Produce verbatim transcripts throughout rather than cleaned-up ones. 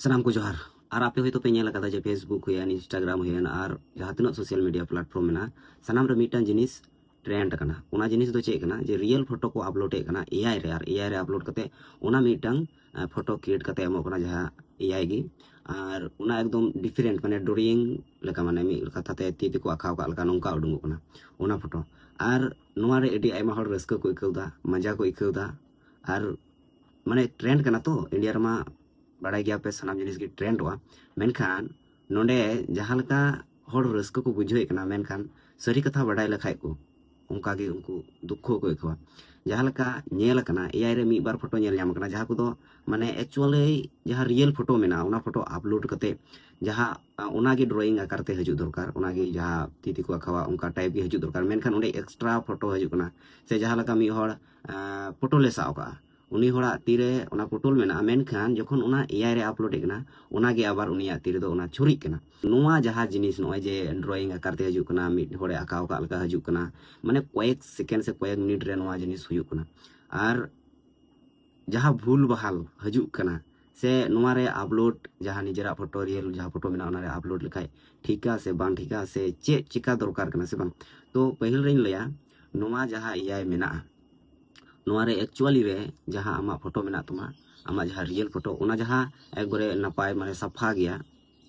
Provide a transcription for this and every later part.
ᱥᱟᱱᱟᱢ ᱠᱚ ᱡᱚᱦᱟᱨ᱾ ᱟᱨ ᱟᱯᱮ ᱦᱚᱭᱛᱳ ᱯᱮ ᱧᱮᱞ ᱟᱠᱟᱫᱟ ᱡᱮ Facebook ᱦᱩᱭᱮᱱ, Instagram ᱦᱩᱭᱮᱱ, ᱟᱨ ᱡᱟᱦᱟᱸ ᱛᱤᱱᱟᱹᱜ social media platform ᱢᱮᱱᱟᱜᱼᱟ, ᱥᱟᱱᱟᱢ ᱨᱮ ᱢᱤᱫᱴᱟᱝ ᱡᱤᱱᱤᱥ trend ᱠᱟᱱᱟ᱾ ᱚᱱᱟ ᱡᱤᱱᱤᱥ ᱫᱚ ᱪᱮᱫ ᱠᱟᱱᱟ? ᱡᱮ real photo ᱠᱚ upload ᱮᱫ ᱠᱟᱱᱟ AI ᱨᱮ, ᱟᱨ AI ᱨᱮ upload ᱠᱟᱛᱮ ᱚᱱᱟ ᱢᱤᱫᱴᱟᱝ ᱯᱷᱳᱴᱳ create ᱠᱟᱛᱮ ᱮᱢᱚᱜ ᱠᱟᱱᱟ ᱡᱟᱦᱟᱸ AI ᱜᱮ᱾ ᱟᱨ ᱚᱱᱟ ᱮᱠᱫᱚᱢ different, ᱢᱟᱱᱮ drawing ᱞᱮᱠᱟ, ᱢᱟᱱᱮ ᱢᱤᱫ ᱠᱟᱛᱷᱟ ᱛᱮ ᱛᱤ ᱛᱮᱠᱚ ᱟᱸᱠᱷᱟᱣ ᱠᱟᱜ ᱞᱮᱠᱟ ᱱᱚᱝᱠᱟ ᱩᱰᱩᱝᱚᱜ ᱠᱟᱱᱟ ᱚᱱᱟ ᱯᱷᱳᱴᱳ᱾ ᱟᱨ ᱱᱚᱣᱟ ᱨᱮ ᱟᱹᱰᱤ ᱟᱭᱢᱟ ᱦᱚᱲ ᱨᱟᱹᱥᱠᱟᱹ ᱠᱚ ᱟᱹᱭᱠᱟᱹᱣ ᱮᱫᱟ, ᱢᱟᱡᱟ ᱠᱚ ᱟᱹᱭᱠᱟᱹᱣ ᱮᱫᱟ᱾ ᱟᱨ ᱢᱟᱱᱮ trend ᱠᱟᱱᱟ ᱛᱚ, ᱤᱱᱰᱤᱭᱟ ᱨᱮᱢᱟ ᱵᱟᱲᱟᱭ ᱜᱮᱭᱟ ᱯᱮ, ᱥᱟᱱᱟᱢ ᱡᱤᱱᱤᱥ ᱜᱮ ᱴᱨᱮᱱᱰᱚᱜᱼᱟ᱾ ᱢᱮᱱᱠᱷᱟᱱ ᱱᱚᱰᱮ ᱡᱟᱦᱟᱸ ᱞᱮᱠᱟ ᱦᱚᱲ ᱨᱟᱹᱥᱠᱟᱹ ᱠᱚ ᱵᱩᱡᱷᱟᱹᱣᱮᱫ ᱠᱟᱱᱟ, ᱢᱮᱱᱠᱷᱟᱱ ᱥᱟᱹᱨᱤ ᱠᱟᱛᱷᱟ ᱵᱟᱰᱟᱭ ᱞᱮᱠᱷᱟᱡ ᱠᱚ, ᱚᱱᱠᱟ ᱜᱮ ᱩᱱᱠᱩ ᱫᱩᱠᱠᱷᱚ ᱠᱚ ᱟᱹᱭᱠᱟᱹᱣᱟ᱾ ᱡᱟᱦᱟᱸ ᱞᱮᱠᱟ ᱧᱮᱞ ᱟᱠᱟᱱᱟ, AI ᱨᱮ ᱢᱤᱫ ᱵᱟᱨ ᱯᱷᱳᱴᱳ ᱧᱮᱞ ᱧᱟᱢ ᱟᱠᱟᱱᱟ, ᱡᱟᱦᱟᱸ ᱠᱚᱫᱚ ᱢᱟᱱᱮ actually ᱡᱟᱦᱟᱸ real ᱯᱷᱳᱴᱳ ᱢᱮᱱᱟᱜᱼᱟ, ᱚᱱᱟ ᱯᱷᱳᱴᱳ upload ᱠᱟᱛᱮ ᱡᱟᱦᱟᱸ, ᱟ, ᱚᱱᱟᱜᱮ drawing ᱟᱠᱟᱨ ᱛᱮ ᱦᱤᱡᱩᱜ ᱫᱚᱨᱠᱟᱨ, ᱚᱱᱟᱜᱮ ᱡᱟᱦᱟᱸ ᱛᱤ ᱛᱮᱠᱚ ᱟᱸᱠᱷᱟᱣᱟ, ᱚᱱᱠᱟ type ᱜᱮ ᱦᱤᱡᱩᱜ ᱫᱚᱨᱠᱟᱨ᱾ ᱢᱮᱱᱠᱷᱟᱱ ᱚᱸᱰᱮ extra ᱯᱷᱳᱴᱳ ᱦᱤᱡᱩᱜ ᱠᱟᱱᱟ, ᱥᱮ ᱡᱟᱦᱟᱸ ᱞᱮᱠᱟ ᱢᱤᱫ ᱦᱚᱲ, ᱟ, ᱯᱚᱴᱚᱞᱮ ᱥᱟᱵ ᱟᱠᱟᱫᱼᱟ, ᱩᱱᱤ ᱦᱚᱲᱟᱜ ᱛᱤᱨᱮ ᱚᱱᱟ ᱯᱚᱴᱚᱞ ᱢᱮᱱᱟᱜᱼᱟ, ᱢᱮᱱᱠᱷᱟᱱ ᱡᱚᱠᱷᱚᱱ ᱚᱱᱟ AI ᱨᱮ upload ᱮᱫ ᱠᱟᱱᱟ, ᱚᱱᱟᱜᱮ ᱟᱵᱟᱨ ᱩᱱᱤᱭᱟᱜ ᱛᱤ ᱨᱮᱫᱚ ᱚᱱᱟ ᱪᱷᱩᱨᱤᱜ ᱠᱟᱱᱟ᱾ ᱱᱚᱣᱟ ᱡᱟᱦᱟᱸ ᱡᱤᱱᱤᱥ ᱱᱚᱜᱼᱚᱭ ᱡᱮ drawing ᱟᱠᱟᱨ ᱛᱮ ᱦᱤᱡᱩᱜ ᱠᱟᱱᱟ, ᱢᱤᱫ ᱦᱚᱲᱮ ᱟᱸᱠᱟᱣ ᱟᱠᱟᱫ ᱞᱮᱠᱟ ᱦᱤᱡᱩᱜ ᱠᱟᱱᱟ, ᱢᱟᱱᱮ ᱠᱚᱭᱮᱠ second ᱥᱮ ᱠᱚᱭᱮᱠ ᱢᱤᱱᱤᱴ ᱨᱮ ᱱᱚᱣᱟ ᱡᱤᱱᱤᱥ ᱦᱩᱭᱩᱜ ᱠᱟᱱᱟ᱾ ᱟᱨ ᱡᱟᱦᱟᱸ ᱵᱷᱩᱞ ᱵᱷᱟᱞ ᱦᱤᱡᱩᱜ ᱠᱟᱱᱟ, ᱥᱮ ᱱᱚᱣᱟ ᱨᱮ upload, ᱡᱟᱦᱟᱸ ᱱᱤᱡᱮᱨᱟᱜ ᱯᱷᱳᱴᱳ, real ᱡᱟᱦᱟᱸ ᱯᱷᱳᱴᱳ ᱢᱮᱱᱟᱜᱼᱟ, ᱚᱱᱟ ᱨᱮ upload ᱞᱮᱠᱷᱟᱡ ᱴᱷᱤᱠᱟ ᱥᱮ ᱵᱟᱝ ᱴᱷᱤᱠᱟ, ᱥᱮ ᱪᱮᱫ ᱪᱤᱠᱟ ᱫᱚᱨᱠᱟᱨ ᱠᱟᱱᱟ ᱥᱮ ᱵᱟᱝ? ᱛᱚ ᱯᱟᱹᱦᱤᱞ ᱨᱮᱧ ᱞᱟᱹᱭᱟ, ᱱᱚᱣᱟ ᱡᱟᱦᱟᱸ AI ᱢᱮᱱᱟᱜᱼᱟ, ᱱᱚᱣᱟ ᱨᱮ actually ᱨᱮ ᱡᱟᱦᱟᱸ ᱟᱢᱟᱜ ᱯᱷᱳᱴᱳ ᱢᱮᱱᱟᱜ ᱛᱟᱢᱟ, ᱟᱢᱟᱜ ᱡᱟᱦᱟᱸ real ᱯᱷᱳᱴᱳ, ᱚᱱᱟ ᱡᱟᱦᱟᱸ ᱮᱠᱵᱟᱨᱮ ᱱᱟᱯᱟᱭ, ᱢᱟᱱᱮ ᱥᱟᱯᱷᱟ ᱜᱮᱭᱟ,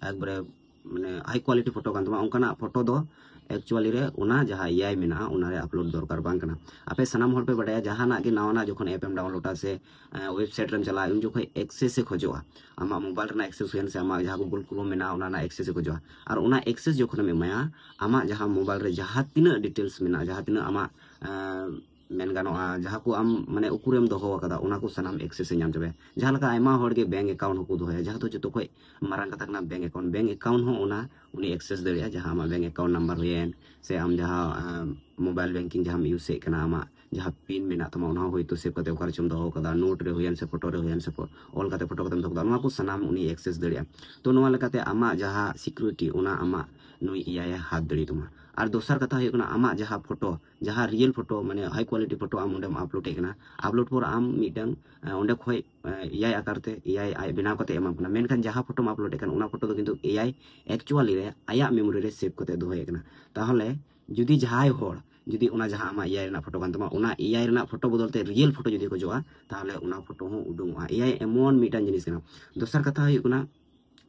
ᱮᱠᱵᱟᱨᱮ ᱢᱟᱱᱮ high quality ᱯᱷᱳᱴᱳ ᱠᱟᱱ ᱛᱟᱢᱟ, ᱚᱱᱠᱟᱱᱟᱜ ᱯᱷᱳᱴᱳ ᱫᱚ actually ᱨᱮ ᱚᱱᱟ ᱡᱟᱦᱟᱸ AI ᱢᱮᱱᱟᱜᱼᱟ, ᱚᱱᱟ ᱨᱮ upload ᱫᱚᱨᱠᱟᱨ ᱵᱟᱝ ᱠᱟᱱᱟ᱾ ᱟᱯᱮ ᱥᱟᱱᱟᱢ ᱦᱚᱲ ᱯᱮ ᱵᱟᱰᱟᱭᱟ, ᱡᱟᱦᱟᱱᱟᱜ ᱜᱮ ᱱᱟᱣᱟᱱᱟᱜ ᱡᱚᱠᱷᱚᱱ app ᱮᱢ downloadᱟ ᱥᱮ, ᱮ, website ᱨᱮᱢ ᱪᱟᱞᱟᱜᱼᱟ, ᱩᱱ ᱡᱚᱠᱷᱚᱱ access ᱮ ᱠᱷᱚᱡᱚᱜᱼᱟ᱾ ᱟᱢᱟᱜ mobile ᱨᱮᱱᱟᱜ access ᱦᱩᱭᱮᱱ ᱥᱮ ᱟᱢᱟᱜ ᱡᱟᱦᱟᱸ Google Chrome ᱢᱮᱱᱟᱜᱼᱟ, ᱚᱱᱟ ᱨᱮᱱᱟᱜ access ᱮ ᱠᱷᱚᱡᱚᱜᱼᱟ᱾ ᱟᱨ ᱚᱱᱟ access ᱡᱚᱠᱷᱚᱱᱮᱢ ᱮᱢᱟᱭᱟ, ᱟᱢᱟᱜ ᱡᱟᱦᱟᱸ mobile ᱨᱮ ᱡᱟᱦᱟᱸ ᱛᱤᱱᱟᱹᱜ details ᱢᱮᱱᱟᱜᱼᱟ, ᱡᱟᱦᱟᱸ ᱛᱤᱱᱟᱹᱜ ᱟᱢᱟᱜ, ᱮ, ᱢᱮᱱ ᱜᱟᱱᱚᱜᱼᱟ, ᱡᱟᱦᱟᱸ ᱠᱚ ᱟᱢ ᱢᱟᱱᱮ ᱩᱠᱩᱨᱮᱢ ᱫᱚᱦᱚ ᱟᱠᱟᱫᱟ, ᱚᱱᱟ ᱠᱚ ᱥᱟᱱᱟᱢ access ᱮ ᱧᱟᱢ ᱪᱟᱵᱟᱭᱟ᱾ ᱡᱟᱦᱟᱸ ᱞᱮᱠᱟ ᱟᱭᱢᱟ ᱦᱚᱲ ᱜᱮ bank account ᱦᱚᱸᱠᱚ ᱫᱚᱦᱚᱭᱟ, ᱡᱟᱦᱟᱸ ᱫᱚ ᱡᱚᱛᱚ ᱠᱷᱚᱡ ᱢᱟᱨᱟᱝ ᱠᱟᱛᱷᱟ ᱠᱟᱱᱟ bank account᱾ Bank account ᱦᱚᱸ ᱚᱱᱟ ᱩᱱᱤ access ᱫᱟᱲᱮᱭᱟᱜᱼᱟ, ᱡᱟᱦᱟᱸ ᱟᱢᱟᱜ bank account number ᱦᱩᱭᱮᱱ, ᱥᱮ ᱟᱢ ᱡᱟᱦᱟᱸ, ᱮ, mobile banking ᱡᱟᱦᱟᱸᱢ use ᱮᱫ ᱠᱟᱱᱟ, ᱟᱢᱟᱜ ᱡᱟᱦᱟᱸ ᱯᱤᱱ ᱢᱮᱱᱟᱜ ᱛᱟᱢᱟ, ᱚᱱᱟ ᱦᱚᱸ ᱦᱳᱭᱛᱳ ᱥᱮᱵᱷ ᱠᱟᱛᱮ ᱚᱠᱟ ᱨᱮᱪᱚᱢ ᱫᱚᱦᱚ ᱠᱟᱫᱟ, ᱱᱳᱴ ᱨᱮ ᱦᱩᱭᱮᱱ ᱥᱮ ᱯᱷᱳᱴᱳ ᱨᱮ ᱦᱩᱭᱮᱱ ᱥᱮ ᱯᱷᱳ- ᱚᱞ ᱠᱟᱛᱮ ᱯᱷᱳᱴᱳ ᱠᱟᱛᱮᱢ ᱫᱚᱦᱚ ᱠᱟᱫᱟ, ᱱᱚᱣᱟ ᱠᱚ ᱥᱟᱱᱟᱢ ᱩᱱᱤ ᱮᱠᱥᱮᱥ ᱫᱟᱲᱮᱭᱟᱜᱼᱟ᱾ ᱛᱚ ᱱᱚᱣᱟ ᱞᱮᱠᱟᱛᱮ ᱟᱢᱟᱜ ᱡᱟᱦᱟᱸ ᱥᱤᱠᱩᱨᱤᱴᱤ, ᱚᱱᱟ ᱟᱢᱟᱜ ᱱᱩᱭ ᱮ ᱟᱭ ᱮ ᱦᱟᱛ ᱫᱟᱲᱮᱭᱟᱜ ᱛᱟᱢᱟ᱾ ᱟᱨ ᱫᱚᱥᱟᱨ ᱠᱟᱛᱷᱟ ᱦᱩᱭᱩᱜ ᱠᱟᱱᱟ, ᱟᱢᱟᱜ ᱡᱟᱦᱟᱸ ᱯᱷᱳᱴᱳ, ᱡᱟᱦᱟᱸ ᱨᱤᱭᱮᱞ ᱯᱷᱳᱴᱳ, ᱢᱟᱱᱮ ᱦᱟᱭ ᱠᱳᱣᱟᱞᱤᱴᱤ ᱯᱷᱳᱴᱳ ᱟᱢ ᱚᱸᱰᱮᱢ ᱟᱯᱞᱳᱰ ᱮᱫ ᱠᱟᱱᱟ, ᱟᱯᱞᱳᱰ ᱯᱚᱨ ᱟᱢ ᱢᱤᱫᱴᱟᱝ ᱮ, ᱚᱸᱰᱮ ᱠᱷᱚᱡ ᱮ ᱟᱭ ᱟᱠᱟᱨ ᱛᱮ ᱮ ᱟᱭ ᱟᱡ ᱵᱮᱱᱟᱣ ᱠᱟᱛᱮ ᱮᱢᱟᱢ ᱠᱟᱱᱟ᱾ ᱢᱮᱱᱠᱷᱟᱱ ᱡᱟᱦᱟᱸ ᱯᱷᱳᱴᱳᱢ ᱟᱯᱞᱳᱰ ᱮᱫ ᱠᱟᱱ, ᱚᱱᱟ ᱯᱷᱳᱴᱳ ᱫᱚ ᱠᱤᱱᱛᱩ ᱮ ᱟᱭ ᱮᱠᱪᱩᱣᱟᱞᱤ ᱨᱮ ᱟᱭᱟᱜ ᱢᱮᱢᱳᱨᱤ ᱨᱮ ᱥᱮᱵᱷ ᱠᱟᱛᱮ ᱫᱚᱦᱚᱭᱮᱫ ᱠᱟᱱᱟ᱾ ᱛᱟᱦᱚᱞᱮ ᱡᱩᱫᱤ ᱡᱟᱦᱟᱸᱭ ᱦᱚᱲ, ᱡᱩᱫᱤ ᱚᱱᱟ ᱡᱟᱦᱟᱸ ᱟᱢᱟᱜ ᱮ ᱟᱭ ᱨᱮᱱᱟᱜ ᱯᱷᱳᱴᱳ ᱠᱟᱱ ᱛᱟᱢᱟ, ᱚᱱᱟ ᱮ ᱟᱭ ᱨᱮᱱᱟᱜ ᱯᱷᱳᱴᱳ ᱵᱚᱫᱚᱞ ᱛᱮ ᱨᱤᱭᱮᱞ ᱯᱷᱳᱴᱳ ᱡᱩᱫᱤ ᱠᱷᱚᱡᱚᱜᱼᱟ, ᱛᱟᱦᱚᱞᱮ ᱚᱱᱟ ᱯᱷᱳᱴᱳ ᱦᱚᱸ ᱩᱰᱩᱝᱚᱜᱼᱟ᱾ ᱮ ᱟᱭ ᱮᱢᱚᱱ ᱢᱤᱫᱴᱟᱝ ᱡᱤᱱᱤᱥ ᱠᱟᱱᱟ᱾ ᱫᱚᱥᱟᱨ ᱠᱟᱛᱷᱟ ᱦᱩᱭᱩᱜ ᱠᱟᱱᱟ,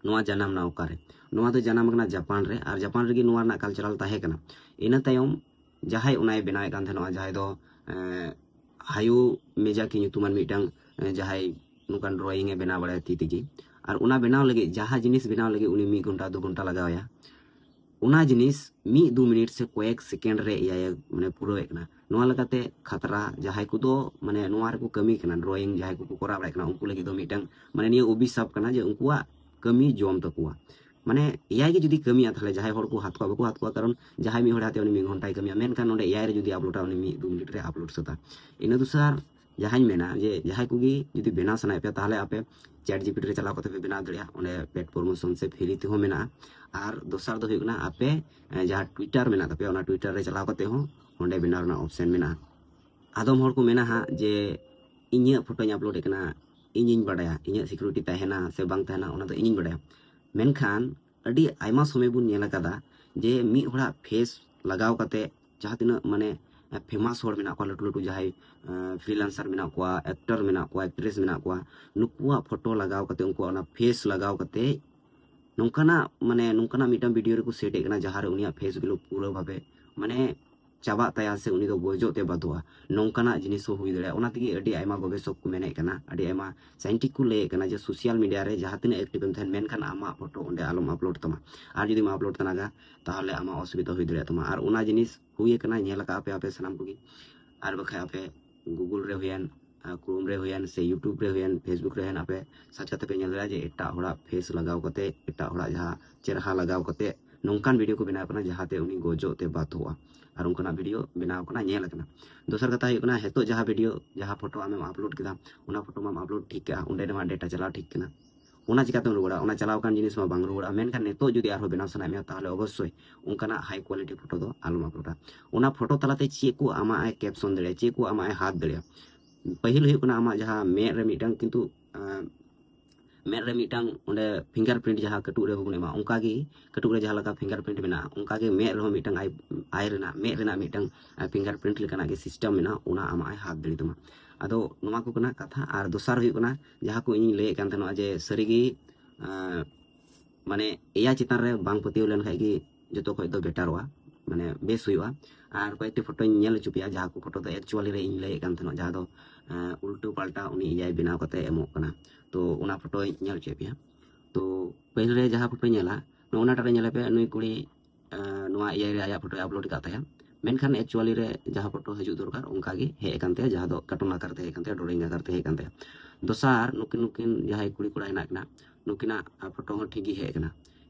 ᱱᱚᱣᱟ ᱡᱟᱱᱟᱢ ᱮᱱᱟ ᱚᱠᱟᱨᱮ? ᱱᱚᱣᱟ ᱫᱚ ᱡᱟᱱᱟᱢ ᱟᱠᱟᱱᱟ ᱡᱟᱯᱟᱱ ᱨᱮ, ᱟᱨ ᱡᱟᱯᱟᱱ ᱨᱮᱜᱮ ᱱᱚᱣᱟ ᱨᱮᱱᱟᱜ ᱠᱟᱞᱪᱟᱨᱟᱞ ᱛᱟᱦᱮᱸ ᱠᱟᱱᱟ᱾ ᱤᱱᱟᱹ ᱛᱟᱭᱚᱢ ᱡᱟᱦᱟᱸᱭ ᱚᱱᱟᱭ ᱵᱮᱱᱟᱣᱮᱫ ᱠᱟᱱ ᱛᱟᱦᱮᱱᱚᱜᱼᱟ, ᱡᱟᱦᱟᱸᱭ ᱫᱚ, ᱮᱸ, ᱦᱟᱭᱳ ᱢᱮᱡᱟᱠᱤ ᱧᱩᱛᱩᱢᱟᱱ ᱢᱤᱫᱴᱟᱝ, ᱮᱸ, ᱡᱟᱦᱟᱸᱭ ᱱᱚᱝᱠᱟᱱ ᱰᱨᱚᱭᱤᱝ ᱮ ᱵᱮᱱᱟᱣ ᱵᱟᱲᱟᱭᱟ ᱛᱤ ᱛᱮᱜᱮ᱾ ᱟᱨ ᱚᱱᱟ ᱵᱮᱱᱟᱣ ᱞᱟᱹᱜᱤᱫ, ᱡᱟᱦᱟᱸ ᱡᱤᱱᱤᱥ ᱵᱮᱱᱟᱣ ᱞᱟᱹᱜᱤᱫ ᱩᱱᱤ ᱢᱤᱫ ᱜᱷᱚᱱᱴᱟ, ᱫᱩ ᱜᱷᱚᱱᱴᱟ ᱞᱟᱜᱟᱣ ᱟᱭᱟ, ᱚᱱᱟ ᱡᱤᱱᱤᱥ ᱢᱤᱫ ᱫᱩ ᱢᱤᱱᱤᱴ ᱥᱮ ᱠᱚᱭᱮᱠ ᱥᱮᱠᱮᱱᱰ ᱨᱮ ᱮ ᱟᱭ ᱮ, ᱢᱟᱱᱮ, ᱯᱩᱨᱟᱹᱣᱮᱫ ᱠᱟᱱᱟ᱾ ᱱᱚᱣᱟ ᱞᱮᱠᱟᱛᱮ ᱠᱷᱟᱛᱨᱟ, ᱡᱟᱦᱟᱸᱭ ᱠᱚᱫᱚ, ᱢᱟᱱᱮ, ᱱᱚᱣᱟ ᱨᱮᱠᱚ ᱠᱟᱹᱢᱤ ᱠᱟᱱᱟ, ᱰᱨᱚᱭᱤᱝ ᱡᱟᱦᱟᱸᱭ ᱠᱚᱠᱚ ᱠᱚᱨᱟᱣ ᱵᱟᱲᱟᱭᱮᱫ ᱠᱟᱱᱟ, ᱩᱱᱠᱩ ᱞᱟᱹᱜᱤᱫ ᱫᱚ ᱢᱤᱫᱴᱟᱝ, ᱢᱟᱱᱮ, ᱱᱤᱭᱟᱹ ᱚᱵᱷᱤᱥᱟᱯ ᱠᱟᱱᱟ ᱡᱮ ᱩᱱᱠᱩᱣᱟᱜ ᱠᱟᱹᱢᱤ ᱡᱚᱢ ᱛᱟᱠᱚᱣᱟ᱾ ᱢᱟᱱᱮ, ᱮ ᱟᱭ ᱜᱮ ᱡᱩᱫᱤ ᱠᱟᱹᱢᱤᱭᱟ, ᱛᱟᱦᱞᱮ ᱡᱟᱦᱟᱸᱭ ᱦᱚᱲ ᱠᱚ ᱦᱟᱛ ᱠᱚᱣᱟ, ᱵᱟᱠᱚ ᱦᱟᱛ ᱠᱚᱣᱟ, ᱠᱟᱨᱚᱱ ᱡᱟᱦᱟᱸᱭ ᱢᱤᱫ ᱦᱚᱲᱮ ᱦᱟᱛᱮ ᱩᱱᱤ ᱢᱤᱫ ᱜᱷᱚᱱᱴᱟᱭ ᱠᱟᱹᱢᱤᱭᱟ, ᱢᱮᱱᱠᱷᱟᱱ ᱱᱚᱰᱮ ᱮ ᱟᱭ ᱨᱮ ᱡᱩᱫᱤ ᱟᱯᱞᱳᱰᱟ, ᱩᱱᱤ ᱢᱤᱫ ᱫᱩ ᱢᱤᱱᱤᱴ ᱨᱮ ᱟᱯᱞᱳᱰ ᱥᱟᱹᱛᱟ᱾ ᱤᱱᱟᱹ ᱫᱚᱥᱟᱨ ᱡᱟᱦᱟᱸᱧ ᱢᱮᱱᱟ ᱡᱮ ᱡᱟᱦᱟᱸᱭ ᱠᱚᱜᱮ ᱡᱩᱫᱤ ᱵᱮᱱᱟᱣ ᱥᱟᱱᱟᱭᱮᱫ ᱯᱮᱭᱟ, ᱛᱟᱦᱞᱮ ᱟᱯᱮ ᱪᱮᱴ ᱡᱤ ᱯᱤ ᱴᱤ ᱨᱮ ᱪᱟᱞᱟᱣ ᱠᱟᱛᱮ ᱯᱮ ᱵᱮᱱᱟᱣ ᱫᱟᱲᱮᱭᱟᱜᱼᱟ᱾ ᱚᱸᱰᱮ ᱯᱮᱰ ᱯᱨᱳᱢᱳᱥᱚᱱ ᱥᱮ ᱯᱷᱨᱤ ᱛᱮᱦᱚᱸ ᱢᱮᱱᱟᱜᱼᱟ᱾ ᱟᱨ ᱫᱚᱥᱟᱨ ᱫᱚ ᱦᱩᱭᱩᱜ ᱠᱟᱱᱟ, ᱟᱯᱮ, ᱮ, ᱡᱟᱦᱟᱸ ᱴᱩᱭᱴᱟᱨ ᱢᱮᱱᱟᱜ ᱛᱟᱯᱮᱭᱟ, ᱚᱱᱟ ᱴᱩᱭᱴᱟᱨ ᱨᱮ ᱪᱟᱞᱟᱣ ᱠᱟᱛᱮ ᱦᱚᱸ ᱚᱸᱰᱮ ᱵᱮᱱᱟᱣ ᱨᱮᱱᱟᱜ ᱚᱯᱥᱮᱱ ᱢᱮᱱᱟᱜᱼᱟ᱾ ᱟᱫᱚᱢ ᱦᱚᱲ ᱠᱚ ᱢᱮᱱᱟ ᱦᱟᱸᱜ ᱡᱮ ᱤᱧᱟᱹᱜ ᱯᱷᱳᱴᱳᱧ ᱟᱯᱞᱳᱰ ᱮᱫ ᱠᱟᱱᱟ, ᱤᱧᱤᱧ ᱵᱟᱰᱟᱭᱟ ᱤᱧᱟᱹᱜ ᱥᱤᱠᱩᱨᱤᱴᱤ ᱛᱟᱦᱮᱱᱟ ᱥᱮ ᱵᱟᱝ ᱛᱟᱦᱮᱱᱟ, ᱚᱱᱟ ᱫᱚ ᱤᱧᱤᱧ ᱵᱟᱰᱟᱭᱟ᱾ ᱢᱮᱱᱠᱷᱟᱱ ᱟᱹᱰᱤ ᱟᱭᱢᱟ ᱥᱚᱢᱚᱭ ᱵᱚᱱ ᱧᱮᱞ ᱟᱠᱟᱫᱟ ᱡᱮ ᱢᱤᱫ ᱦᱚᱲᱟᱜ ᱯᱷᱮᱥ ᱞᱟᱜᱟᱣ ᱠᱟᱛᱮ, ᱡᱟᱦᱟᱸ ᱛᱤᱱᱟᱹᱜ, ᱢᱟᱱᱮ, ᱯᱷᱮᱢᱟᱥ ᱦᱚᱲ ᱢᱮᱱᱟᱜ ᱠᱚᱣᱟ, ᱞᱟᱹᱴᱩ ᱞᱟᱹᱴᱩ ᱡᱟᱦᱟᱸᱭ, ᱮ, ᱯᱷᱨᱤᱞᱟᱱᱥᱟᱨ ᱢᱮᱱᱟᱜ ᱠᱚᱣᱟ, ᱮᱠᱴᱚᱨ ᱢᱮᱱᱟᱜ ᱠᱚᱣᱟ, ᱮᱠᱴᱨᱮᱥ ᱢᱮᱱᱟᱜ ᱠᱚᱣᱟ, ᱱᱩᱠᱩᱣᱟᱜ ᱯᱷᱳᱴᱳ ᱞᱟᱜᱟᱣ ᱠᱟᱛᱮ, ᱩᱱᱠᱩᱣᱟᱜ ᱚᱱᱟ ᱯᱷᱮᱥ ᱞᱟᱜᱟᱣ ᱠᱟᱛᱮ ᱱᱚᱝᱠᱟᱱᱟᱜ, ᱢᱟᱱᱮ, ᱱᱚᱝᱠᱟᱱᱟᱜ ᱢᱤᱫᱴᱟᱝ ᱵᱷᱤᱰᱤᱭᱳ ᱨᱮᱠᱚ ᱥᱮᱴ ᱮᱫ ᱠᱟᱱᱟ, ᱡᱟᱦᱟᱸ ᱨᱮ ᱩᱱᱤᱭᱟᱜ ᱯᱷᱮᱥ ᱜᱩᱞᱳ ᱯᱩᱨᱟᱹ ᱵᱷᱟᱵᱮ, ᱢᱟᱱᱮ, ᱪᱟᱵᱟᱜ ᱛᱟᱭᱟ ᱥᱮ ᱩᱱᱤ ᱫᱚ ᱜᱚᱡᱚᱜ ᱛᱮ ᱵᱟᱫᱷᱚᱜᱼᱟ᱾ ᱱᱚᱝᱠᱟᱱᱟᱜ ᱡᱤᱱᱤᱥ ᱦᱚᱸ ᱦᱩᱭ ᱫᱟᱲᱮᱭᱟᱜᱼᱟ᱾ ᱚᱱᱟ ᱛᱮᱜᱮ ᱟᱹᱰᱤ ᱟᱭᱢᱟ ᱜᱚᱵᱮᱥᱚᱠ ᱠᱚ ᱢᱮᱱᱮᱫ ᱠᱟᱱᱟ, ᱟᱹᱰᱤ ᱟᱭᱢᱟ ᱥᱟᱭᱮᱱᱴᱤᱥᱴ ᱠᱚ ᱞᱟᱹᱭᱮᱫ ᱠᱟᱱᱟ ᱡᱮ ᱥᱳᱥᱟᱞ ᱢᱤᱰᱤᱭᱟ ᱨᱮ ᱡᱟᱦᱟᱸ ᱛᱤᱱᱟᱹᱜ ᱮᱠᱴᱤᱵᱷ ᱮᱢ ᱛᱟᱦᱮᱱ, ᱢᱮᱱᱠᱷᱟᱱ ᱟᱢᱟᱜ ᱯᱷᱳᱴᱳ ᱚᱸᱰᱮ ᱟᱞᱚᱢ ᱟᱯᱞᱳᱰ ᱛᱟᱢᱟ᱾ ᱟᱨ ᱡᱩᱫᱤᱢ ᱟᱯᱞᱳᱰ ᱛᱟᱱᱟᱜᱟ, ᱛᱟᱦᱚᱞᱮ ᱟᱢᱟᱜ ᱚᱥᱩᱵᱤᱫᱷᱟ ᱦᱩᱭ ᱫᱟᱲᱮᱭᱟᱜ ᱛᱟᱢᱟ᱾ ᱟᱨ ᱚᱱᱟ ᱡᱤᱱᱤᱥ ᱦᱩᱭ ᱟᱠᱟᱱᱟ, ᱧᱮᱞ ᱟᱠᱟᱫ ᱯᱮ ᱟᱯᱮ ᱥᱟᱱᱟᱢ ᱠᱚᱜᱮ᱾ ᱟᱨ ᱵᱟᱠᱷᱟᱡ ᱟᱯᱮ ᱜᱩᱜᱩᱞ ᱨᱮ ᱦᱩᱭᱮᱱ, ᱟᱨ ᱠᱨᱳᱢ ᱨᱮ ᱦᱩᱭᱮᱱ, ᱥᱮ ᱭᱩᱴᱩᱵᱽ ᱨᱮ ᱦᱩᱭᱮᱱ, ᱯᱷᱮᱥᱵᱩᱠ ᱨᱮ ᱦᱩᱭᱮᱱ, ᱟᱯᱮ ᱥᱟᱨᱪ ᱠᱟᱛᱮ ᱯᱮ ᱧᱮᱞ ᱫᱟᱲᱮᱭᱟᱜᱼᱟ ᱡᱮ ᱮᱴᱟᱜ ᱦᱚᱲᱟᱜ ᱯᱷᱮᱥ ᱞᱟᱜᱟᱣ ᱠᱟᱛᱮ, ᱮᱴᱟᱜ ᱦᱚᱲᱟᱜ ᱡᱟᱦᱟᱸ ᱪᱮᱨᱦᱟ ᱞᱟᱜᱟᱣ ᱠᱟᱛᱮ ᱱᱚᱝᱠᱟᱱ ᱵᱷᱤᱰᱤᱭᱳ ᱠᱚ ᱵᱮᱱᱟᱣ ᱠᱟᱱᱟ ᱡᱟᱦᱟᱸᱛᱮ ᱩᱱᱤ ᱜᱚᱡᱚᱜ ᱛᱮ ᱵᱟᱫᱷᱚᱜᱼᱟ᱾ ᱟᱨ ᱚᱱᱠᱟᱱᱟᱜ ᱵᱷᱤᱰᱤᱭᱳ ᱵᱮᱱᱟᱣ ᱠᱟᱱᱟ, ᱧᱮᱞ ᱟᱠᱟᱱᱟ᱾ ᱫᱚᱥᱟᱨ ᱠᱟᱛᱷᱟ ᱦᱩᱭᱩᱜ ᱠᱟᱱᱟ, ᱱᱤᱛᱚᱜ ᱡᱟᱦᱟᱸ ᱵᱷᱤᱰᱤᱭᱳ, ᱡᱟᱦᱟᱸ ᱯᱷᱳᱴᱳ ᱟᱢᱮᱢ ᱟᱯᱞᱳᱰ ᱠᱮᱫᱟ, ᱚᱱᱟ ᱯᱷᱳᱴᱳ ᱢᱟᱢ ᱟᱯᱞᱳᱰ ᱴᱷᱤᱠ ᱠᱟᱜᱼᱟ, ᱚᱸᱰᱮ ᱢᱟ ᱰᱮᱴᱟ ᱪᱟᱞᱟᱣ ᱴᱷᱤᱠ ᱠᱟᱱᱟ, ᱚᱱᱟ ᱪᱤᱠᱟᱹᱛᱮᱢ ᱨᱩᱣᱟᱹᱲᱟ? ᱚᱱᱟ ᱪᱟᱞᱟᱣ ᱟᱠᱟᱱ ᱡᱤᱱᱤᱥ ᱢᱟ ᱵᱟᱝ ᱨᱩᱣᱟᱹᱲᱟ᱾ ᱢᱮᱱᱠᱷᱟᱱ ᱱᱤᱛᱚᱜ ᱡᱩᱫᱤ ᱟᱨᱦᱚᱸ ᱵᱮᱱᱟᱣ ᱥᱟᱱᱟᱭᱮᱫ ᱢᱮᱭᱟ, ᱛᱟᱦᱚᱞᱮ ᱚᱵᱚᱥᱥᱳᱭ ᱚᱱᱠᱟᱱᱟᱜ ᱦᱟᱭ ᱠᱳᱣᱟᱞᱤᱴᱤ ᱯᱷᱳᱴᱳ ᱫᱚ ᱟᱞᱚᱢ ᱟᱯᱞᱳᱰᱟ᱾ ᱚᱱᱟ ᱯᱷᱳᱴᱳ ᱛᱟᱞᱟᱛᱮ ᱪᱮᱫ ᱠᱚ ᱟᱢᱟᱜ ᱮ ᱠᱮᱯᱥᱚᱱ ᱫᱟᱲᱮᱭᱟᱜᱼᱟ, ᱪᱮᱫ ᱠᱚ ᱟᱢᱟᱜ ᱮ ᱦᱟᱛ ᱫᱟᱲᱮᱭᱟᱜᱼᱟ? ᱯᱟᱹᱦᱤᱞ ᱦᱩᱭᱩᱜ ᱠᱟᱱᱟ ᱟᱢᱟᱜ ᱡᱟᱦᱟᱸ ᱢᱮᱫ ᱨᱮ ᱢᱤᱫᱴᱟᱝ ᱠᱤᱱᱛᱩ, ᱟᱸ, ᱢᱮᱫ ᱨᱮ ᱢᱤᱫᱴᱟᱝ ᱚᱸᱰᱮ ᱯᱷᱤᱝᱜᱟᱨ ᱯᱨᱤᱱᱴ ᱡᱟᱦᱟᱸ ᱠᱟᱹᱴᱩᱵ ᱨᱮ ᱵᱚᱱ ᱮᱢᱟ, ᱚᱱᱠᱟᱜᱮ ᱠᱟᱹᱴᱩᱵ ᱨᱮ ᱡᱟᱦᱟᱸ ᱞᱮᱠᱟ ᱯᱷᱤᱝᱜᱟᱨ ᱯᱨᱤᱱᱴ ᱢᱮᱱᱟᱜᱼᱟ, ᱚᱱᱠᱟᱜᱮ ᱢᱮᱫ ᱨᱮᱦᱚᱸ ᱢᱤᱫᱴᱟᱝ ᱟᱭ, ᱟᱭ ᱨᱮᱱᱟᱜ, ᱢᱮᱫ ᱨᱮᱱᱟᱜ ᱢᱤᱫᱴᱟᱝ ᱯᱷᱤᱝᱜᱟᱨ ᱯᱨᱤᱱᱴ ᱞᱮᱠᱟᱱᱟᱜ ᱜᱮ ᱥᱤᱥᱴᱮᱢ ᱢᱮᱱᱟᱜᱼᱟ, ᱚᱱᱟ ᱟᱢᱟᱜ ᱮ ᱦᱟᱛ ᱫᱟᱲᱮ ᱛᱟᱢᱟ᱾ ᱟᱫᱚ ᱱᱚᱣᱟ ᱠᱚ ᱠᱟᱱᱟ ᱠᱟᱛᱷᱟ᱾ ᱟᱨ ᱫᱚᱥᱟᱨ ᱦᱩᱭᱩᱜ ᱠᱟᱱᱟ, ᱡᱟᱦᱟᱸ ᱠᱚ ᱤᱧᱤᱧ ᱞᱟᱹᱭᱮᱫ ᱠᱟᱱ ᱛᱟᱦᱮᱱᱟ ᱡᱮ ᱥᱟᱹᱨᱤᱜᱮ, ᱟᱸ, ᱢᱟᱱᱮ ᱮᱭᱟᱭ ᱪᱮᱛᱟᱱ ᱨᱮ ᱵᱟᱝ ᱯᱟᱹᱛᱭᱟᱹᱣ ᱞᱮᱱᱠᱷᱟᱡ ᱜᱮ ᱡᱚᱛᱚ ᱠᱷᱚᱡ ᱫᱚ ᱵᱮᱴᱟᱨᱚᱜᱼᱟ, ᱢᱟᱱᱮ ᱵᱮᱥ ᱦᱩᱭᱩᱜᱼᱟ᱾ ᱟᱨ ᱠᱚᱭᱮᱠᱴᱤ ᱯᱷᱳᱴᱳᱧ ᱧᱮᱞ ᱦᱚᱪᱚ ᱯᱮᱭᱟ, ᱡᱟᱦᱟᱸ ᱠᱚ ᱯᱷᱳᱴᱳ ᱫᱚ ᱮᱠᱪᱩᱣᱟᱞᱤ ᱨᱮ ᱤᱧ ᱞᱟᱹᱭᱮᱫ ᱠᱟᱱ ᱛᱟᱦᱮᱱᱟ, ᱡᱟᱦᱟᱸ ᱫᱚ, ᱟᱸ, ᱩᱞᱴᱟᱹ ᱯᱟᱞᱴᱟ ᱩᱱᱤ ᱮᱭᱟᱭ ᱵᱮᱱᱟᱣ ᱠᱟᱛᱮ ᱮᱢᱚᱜ ᱠᱟᱱᱟ᱾ ᱛᱚ ᱚᱱᱟ ᱯᱷᱳᱴᱳᱧ ᱧᱮᱞ ᱦᱚᱪᱚᱭᱮᱫ ᱯᱮᱭᱟ᱾ ᱛᱚ ᱯᱟᱹᱦᱤᱞ ᱨᱮ ᱡᱟᱦᱟᱸ ᱯᱷᱳᱴᱳᱧ ᱧᱮᱞᱟ, ᱱᱚᱜᱼᱚ ᱱᱟᱴᱟᱜ ᱨᱮ ᱧᱮᱞ ᱯᱮ, ᱱᱩᱭ ᱠᱩᱲᱤ, ᱟᱸ, ᱱᱚᱣᱟ ᱮᱭᱟᱭ ᱨᱮ ᱟᱭᱟᱜ ᱯᱷᱳᱴᱳᱭ ᱟᱯᱞᱳᱰ ᱟᱠᱟᱫ ᱛᱟᱭᱟ, ᱢᱮᱱᱠᱷᱟᱱ ᱮᱠᱪᱩᱣᱟᱞᱤ ᱨᱮ ᱡᱟᱦᱟᱸ ᱯᱷᱳᱴᱳ ᱦᱤᱡᱩᱜ ᱫᱚᱨᱠᱟᱨ, ᱚᱱᱠᱟ ᱜᱮ ᱦᱮᱡ ᱟᱠᱟᱱ ᱛᱟᱭᱟ, ᱡᱟᱦᱟᱸ ᱫᱚ ᱠᱟᱨᱴᱩᱱ ᱟᱠᱟᱨ ᱛᱮ ᱦᱮᱡ ᱟᱠᱟᱱ ᱛᱟᱭᱟ, ᱰᱨᱚᱭᱤᱝ ᱟᱠᱟᱨ ᱛᱮ ᱦᱮᱡ ᱟᱠᱟᱱ ᱛᱟᱭᱟ᱾ ᱫᱚᱥᱟᱨ, ᱱᱩᱠᱤᱱ, ᱱᱩᱠᱤᱱ ᱡᱟᱦᱟᱸᱭ ᱠᱩᱲᱤ ᱠᱚᱲᱟ ᱦᱮᱱᱟᱜ ᱠᱤᱱᱟ, ᱱᱩᱠᱤᱱᱟᱜ, ᱟᱸ, ᱯᱷᱳᱴᱳ ᱦᱚᱸ ᱴᱷᱤᱠ ᱜᱮ ᱦᱮᱡ ᱟᱠᱟᱱᱟ᱾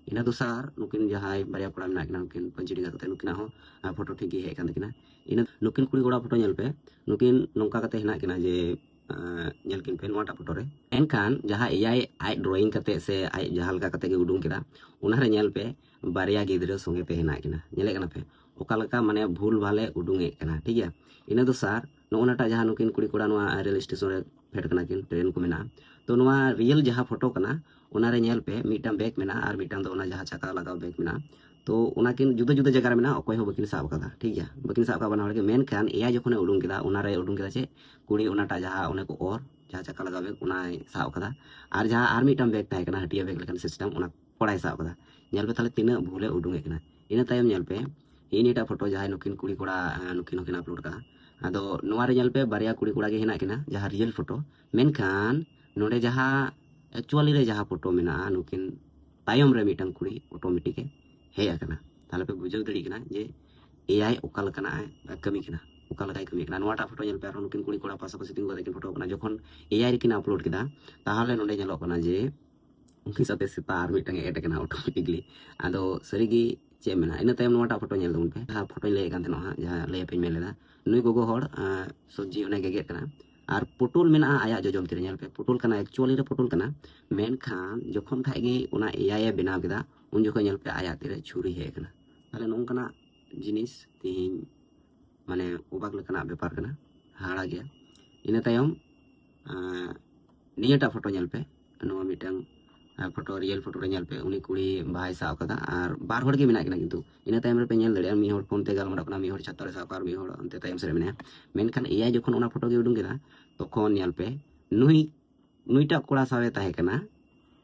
ᱤᱱᱟᱹ ᱫᱚᱥᱟᱨ, ᱱᱩᱠᱤᱱ ᱡᱟᱦᱟᱸᱭ ᱵᱟᱨᱭᱟ ᱠᱚᱲᱟ ᱢᱮᱱᱟᱜ ᱠᱤᱱᱟ, ᱱᱩᱠᱤᱱ ᱯᱟᱹᱧᱪᱤ ᱰᱮᱸᱜᱟ ᱠᱟᱛᱮ, ᱱᱩᱠᱤᱱᱟᱜ ᱦᱚᱸ, ᱟᱸ, ᱯᱷᱳᱴᱳ ᱴᱷᱤᱠ ᱜᱮ ᱦᱮᱡ ᱟᱠᱟᱱ ᱛᱟᱹᱠᱤᱱᱟ᱾ ᱤᱱᱟᱹ ᱱᱩᱠᱤᱱ ᱠᱩᱲᱤ ᱠᱚᱲᱟ ᱯᱷᱳᱴᱳ ᱧᱮᱞ ᱯᱮ, ᱱᱩᱠᱤᱱ ᱱᱚᱝᱠᱟ ᱠᱟᱛᱮ ᱦᱮᱱᱟᱜ ᱠᱤᱱᱟ ᱡᱮ, ᱟᱸ, ᱧᱮᱞ ᱠᱤᱱ ᱯᱮ ᱱᱚᱣᱟᱴᱟᱜ ᱯᱷᱳᱴᱳ ᱨᱮ᱾ ᱮᱱᱠᱷᱟᱱ ᱡᱟᱦᱟᱸ ᱮᱭᱟᱭ ᱟᱡ ᱰᱨᱚᱭᱤᱝ ᱠᱟᱛᱮ ᱥᱮ ᱟᱡ ᱡᱟᱦᱟᱸ ᱞᱮᱠᱟ ᱠᱟᱛᱮ ᱜᱮ ᱩᱰᱩᱝ ᱠᱮᱫᱟ, ᱚᱱᱟ ᱨᱮ ᱧᱮᱞ ᱯᱮ ᱵᱟᱨᱭᱟ ᱜᱤᱫᱽᱨᱟᱹ ᱥᱚᱸᱜᱮ ᱛᱮ ᱦᱮᱱᱟᱜ ᱠᱤᱱᱟ, ᱧᱮᱞᱮᱫ ᱠᱟᱱᱟ ᱯᱮ ᱚᱠᱟ ᱞᱮᱠᱟ ᱢᱟᱱᱮ ᱵᱷᱩᱞ ᱵᱷᱟᱞᱮ ᱩᱰᱩᱝ ᱮᱫ ᱠᱟᱱᱟ, ᱴᱷᱤᱠ ᱜᱮᱭᱟ᱾ ᱤᱱᱟᱹ ᱫᱚᱥᱟᱨ, ᱱᱚᱜᱼᱚ ᱱᱟᱴᱟᱜ ᱡᱟᱦᱟᱸ ᱱᱩᱠᱤᱱ ᱠᱩᱲᱤ ᱠᱚᱲᱟ ᱱᱚᱣᱟ ᱨᱮᱞ ᱥᱴᱮᱥᱚᱱ ᱨᱮ ᱯᱷᱮᱰ ᱠᱟᱱᱟ ᱠᱤᱱ, ᱴᱨᱮᱱ ᱠᱚ ᱢᱮᱱᱟᱜᱼᱟ, ᱛᱚ ᱱᱚᱣᱟ ᱨᱤᱭᱮᱞ ᱡᱟᱦᱟᱸ ᱯᱷᱳᱴᱳ ᱠᱟᱱᱟ, ᱚᱱᱟ ᱨᱮ ᱧᱮᱞ ᱯᱮ ᱢᱤᱫᱴᱟᱝ ᱵᱮᱜᱽ ᱢᱮᱱᱟᱜᱼᱟ ᱟᱨ ᱢᱤᱫᱴᱟᱝ ᱫᱚ ᱚᱱᱟ ᱡᱟᱦᱟᱸ ᱪᱟᱠᱟ ᱞᱟᱜᱟᱣ ᱵᱮᱜᱽ ᱢᱮᱱᱟᱜᱼᱟ᱾ ᱛᱚ ᱚᱱᱟ ᱠᱤᱱ ᱡᱩᱫᱟᱹ ᱡᱩᱫᱟᱹ ᱡᱟᱭᱜᱟ ᱨᱮ ᱢᱮᱱᱟᱜᱼᱟ, ᱚᱠᱚᱭ ᱦᱚᱸ ᱵᱟᱹᱠᱤᱱ ᱥᱟᱵ ᱟᱠᱟᱫᱟ, ᱴᱷᱤᱠ ᱜᱮᱭᱟ, ᱵᱟᱹᱠᱤᱱ ᱥᱟᱵ ᱟᱠᱟᱫᱟ ᱵᱟᱱᱟ ᱦᱚᱲ ᱜᱮ᱾ ᱢᱮᱱᱠᱷᱟᱱ ᱮᱭᱟᱭ ᱡᱚᱠᱷᱚᱱᱮ ᱩᱰᱩᱝ ᱠᱮᱫᱟ, ᱚᱱᱟ ᱨᱮ ᱩᱰᱩᱝ ᱠᱮᱫᱟ ᱪᱮᱫ, ᱠᱩᱲᱤ ᱚᱱᱟᱴᱟᱜ ᱡᱟᱦᱟᱸ ᱚᱱᱮ ᱠᱚ ᱚᱨ, ᱡᱟᱦᱟᱸ ᱪᱟᱠᱟ ᱞᱟᱜᱟᱣ ᱵᱮᱜᱽ, ᱚᱱᱟᱭ ᱥᱟᱵ ᱟᱠᱟᱫᱟ᱾ ᱟᱨ ᱡᱟᱦᱟᱸ ᱟᱨ ᱢᱤᱫᱴᱟᱝ ᱵᱮᱜᱽ ᱛᱟᱦᱮᱸ ᱠᱟᱱᱟ, ᱦᱟᱹᱴᱤᱭᱟᱹ ᱵᱮᱜᱽ ᱞᱮᱠᱟᱱ ᱥᱤᱥᱴᱮᱢ, ᱚᱱᱟ ᱠᱚᱲᱟᱭ ᱥᱟᱵ ᱟᱠᱟᱫᱟ᱾ ᱧᱮᱞ ᱯᱮ ᱛᱟᱦᱞᱮ ᱛᱤᱱᱟᱹᱜ ᱵᱷᱩᱞᱮ ᱩᱰᱩᱝ ᱮᱫ ᱠᱟᱱᱟ᱾ ᱤᱱᱟᱹ ᱛᱟᱭᱚᱢ ᱧᱮᱞ ᱯᱮ, ᱦᱤᱱᱤᱭᱟᱹᱴᱟᱜ ᱯᱷᱳᱴᱳ ᱡᱟᱦᱟᱸᱭ ᱱᱩᱠᱤᱱ ᱠᱩᱲᱤ ᱠᱚᱲᱟ, ᱟᱸ, ᱱᱩᱠᱤᱱ ᱦᱚᱸᱠᱤᱱ ᱟᱯᱞᱳᱰ ᱠᱟᱜᱼᱟ᱾ ᱟᱫᱚ ᱱᱚᱣᱟ ᱨᱮ ᱧᱮᱞ ᱯᱮ, ᱵᱟᱨᱭᱟ ᱠᱩᱲᱤ ᱠᱚᱲᱟ ᱜᱮ ᱦᱮᱱᱟᱜ ᱠᱤᱱᱟ, ᱡᱟᱦᱟᱸ ᱨᱤᱭᱮᱞ ᱯᱷᱳᱴᱳ᱾ ᱢᱮᱱᱠᱷᱟᱱ ᱱᱚᱰᱮ ᱡᱟᱦᱟᱸ ᱮᱠᱪᱩᱣᱟᱞᱤ ᱨᱮ ᱡᱟᱦᱟᱸ ᱯᱷᱳᱴᱳ ᱢᱮᱱᱟᱜᱼᱟ, ᱱᱩᱠᱤᱱ ᱛᱟᱭᱚᱢ ᱨᱮ ᱢᱤᱫᱴᱟᱝ ᱠᱩᱲᱤ ᱚᱴᱳᱢᱮᱴᱤᱠ ᱮ ᱦᱮᱡ ᱟᱠᱟᱱᱟ᱾ ᱛᱟᱦᱞᱮ ᱯᱮ ᱵᱩᱡᱷᱟᱹᱣ ᱫᱟᱲᱮᱭᱟᱜ ᱠᱟᱱᱟ ᱡᱮ ᱮᱭᱟᱭ ᱚᱠᱟ ᱞᱮᱠᱟᱱᱟᱜ ᱮ ᱠᱟᱹᱢᱤ ᱠᱟᱱᱟ, ᱚᱠᱟ ᱞᱮᱠᱟᱭ ᱠᱟᱹᱢᱤ ᱠᱟᱱᱟ᱾ ᱱᱚᱣᱟᱴᱟᱜ ᱯᱷᱳᱴᱳ ᱧᱮᱞ ᱯᱮ, ᱟᱨᱦᱚᱸ ᱱᱩᱠᱤᱱ ᱠᱩᱲᱤ ᱠᱚᱲᱟ ᱯᱟᱥᱟᱯᱟᱥᱤ ᱛᱤᱸᱜᱩ ᱠᱟᱛᱮ ᱠᱤᱱ ᱯᱷᱳᱴᱳ ᱠᱟᱱᱟ᱾ ᱡᱚᱠᱷᱚᱱ ᱮᱭᱟᱭ ᱨᱮᱠᱤᱱ ᱟᱯᱞᱳᱰ ᱠᱮᱫᱟ, ᱛᱟᱦᱞᱮ ᱱᱚᱰᱮ ᱧᱮᱞᱚᱜ ᱠᱟᱱᱟ ᱡᱮ ᱩᱱᱠᱤᱱ ᱥᱟᱶᱛᱮ ᱥᱮᱛᱟ ᱟᱨ ᱢᱤᱫᱴᱟᱝ ᱮ ᱮᱰ ᱟᱠᱟᱱᱟ ᱚᱴᱳᱢᱮᱴᱤᱠᱞᱤ᱾ ᱟᱫᱚ ᱥᱟᱹᱨᱤᱜᱮ ᱪᱮᱫ ᱮᱢ ᱢᱮᱱᱟ, ᱤᱱᱟᱹ ᱛᱟᱭᱚᱢ ᱱᱚᱣᱟᱴᱟᱜ ᱯᱷᱳᱴᱳ ᱧᱮᱞ ᱛᱟᱵᱚᱱ ᱯᱮ, ᱡᱟᱦᱟᱸ ᱯᱷᱳᱴᱳᱧ ᱞᱟᱹᱭᱮᱫ ᱠᱟᱱ ᱛᱟᱦᱮᱱᱟ ᱦᱟᱸᱜ, ᱡᱟᱦᱟᱸ ᱞᱟᱹᱭ ᱟᱯᱮᱧ ᱢᱮᱱ ᱞᱮᱫᱟ, ᱱᱩᱭ ᱜᱚᱜᱚ ᱦᱚᱲ ᱟᱸ, ᱥᱚᱵᱽᱡᱤ ᱚᱱᱮ ᱜᱮᱜᱮᱫ ᱠᱟᱱᱟ, ᱟᱨ ᱯᱚᱴᱚᱞ ᱢᱮᱱᱟᱜᱼᱟ ᱟᱭᱟᱜ ᱡᱚᱡᱚᱢ ᱛᱤᱨᱮ᱾ ᱧᱮᱞ ᱯᱮ, ᱯᱚᱴᱚᱞ ᱠᱟᱱᱟ, ᱮᱠᱪᱩᱭᱟᱞᱤ ᱨᱮ ᱯᱚᱴᱚᱞ ᱠᱟᱱᱟ, ᱢᱮᱱᱠᱷᱟᱱ ᱡᱚᱠᱷᱚᱱ ᱠᱷᱟᱡ ᱜᱮ ᱚᱱᱟ ᱮ ᱟᱭ ᱮ ᱵᱮᱱᱟᱣ ᱠᱮᱫᱟ, ᱩᱱ ᱡᱚᱠᱷᱚᱱ ᱧᱮᱞ ᱯᱮ ᱟᱭᱟᱜ ᱛᱤᱨᱮ ᱪᱷᱩᱨᱤ ᱦᱮᱡ ᱟᱠᱟᱱᱟ᱾ ᱛᱟᱦᱞᱮ ᱱᱚᱝᱠᱟᱱᱟᱜ ᱡᱤᱱᱤᱥ ᱛᱮᱦᱮᱧ ᱢᱟᱱᱮ ᱚᱵᱟᱠ ᱞᱮᱠᱟᱱᱟᱜ ᱵᱮᱯᱟᱨ ᱠᱟᱱᱟ, ᱦᱟᱦᱟᱲᱟ ᱜᱮᱭᱟ᱾ ᱤᱱᱟᱹ ᱛᱟᱭᱚᱢ ᱟᱸ, ᱱᱤᱭᱟᱹᱴᱟᱜ ᱯᱷᱳᱴᱳ ᱧᱮᱞ ᱯᱮ, ᱱᱚᱣᱟ ᱢᱤᱫᱴᱟᱝ ᱟᱸ, ᱯᱷᱳᱴᱳ, ᱨᱤᱭᱮᱞ ᱯᱷᱳᱴᱳ ᱨᱮ ᱧᱮᱞ ᱯᱮ, ᱩᱱᱤ ᱠᱩᱲᱤ ᱵᱟᱦᱟᱭ ᱥᱟᱵ ᱠᱟᱫᱟ ᱟᱨ ᱵᱟᱨ ᱦᱚᱲ ᱜᱮ ᱢᱮᱱᱟᱜ ᱠᱤᱱᱟ, ᱠᱤᱱᱛᱩ ᱤᱱᱟᱹ ᱛᱟᱭᱚᱢ ᱨᱮᱯᱮ ᱧᱮᱞ ᱫᱟᱲᱮᱭᱟᱜᱼᱟ ᱢᱤᱫ ᱦᱚᱲ ᱯᱷᱳᱱ ᱛᱮ ᱜᱟᱞᱢᱟᱨᱟᱜ ᱠᱟᱱᱟ, ᱢᱤᱫ ᱦᱚᱲ ᱪᱷᱟᱛᱟ ᱨᱮ ᱥᱟᱵ ᱠᱟᱜ ᱟᱨ ᱢᱤᱫ ᱦᱚᱲ ᱚᱱᱛᱮ ᱛᱟᱭᱚᱢ ᱥᱮᱫ ᱨᱮ ᱢᱮᱱᱟᱭᱟ᱾ ᱢᱮᱱᱠᱷᱟᱱ ᱮ ᱟᱭ ᱡᱚᱠᱷᱚᱱ ᱚᱱᱟ ᱯᱷᱳᱴᱳ ᱜᱮ ᱩᱰᱩᱝ ᱠᱮᱫᱟ, ᱛᱚᱠᱷᱚᱱ ᱧᱮᱞ ᱯᱮ ᱱᱩᱭ ᱱᱩᱭᱴᱟᱜ ᱠᱚᱲᱟ ᱥᱟᱶ ᱮ ᱛᱟᱦᱮᱸ ᱠᱟᱱᱟ,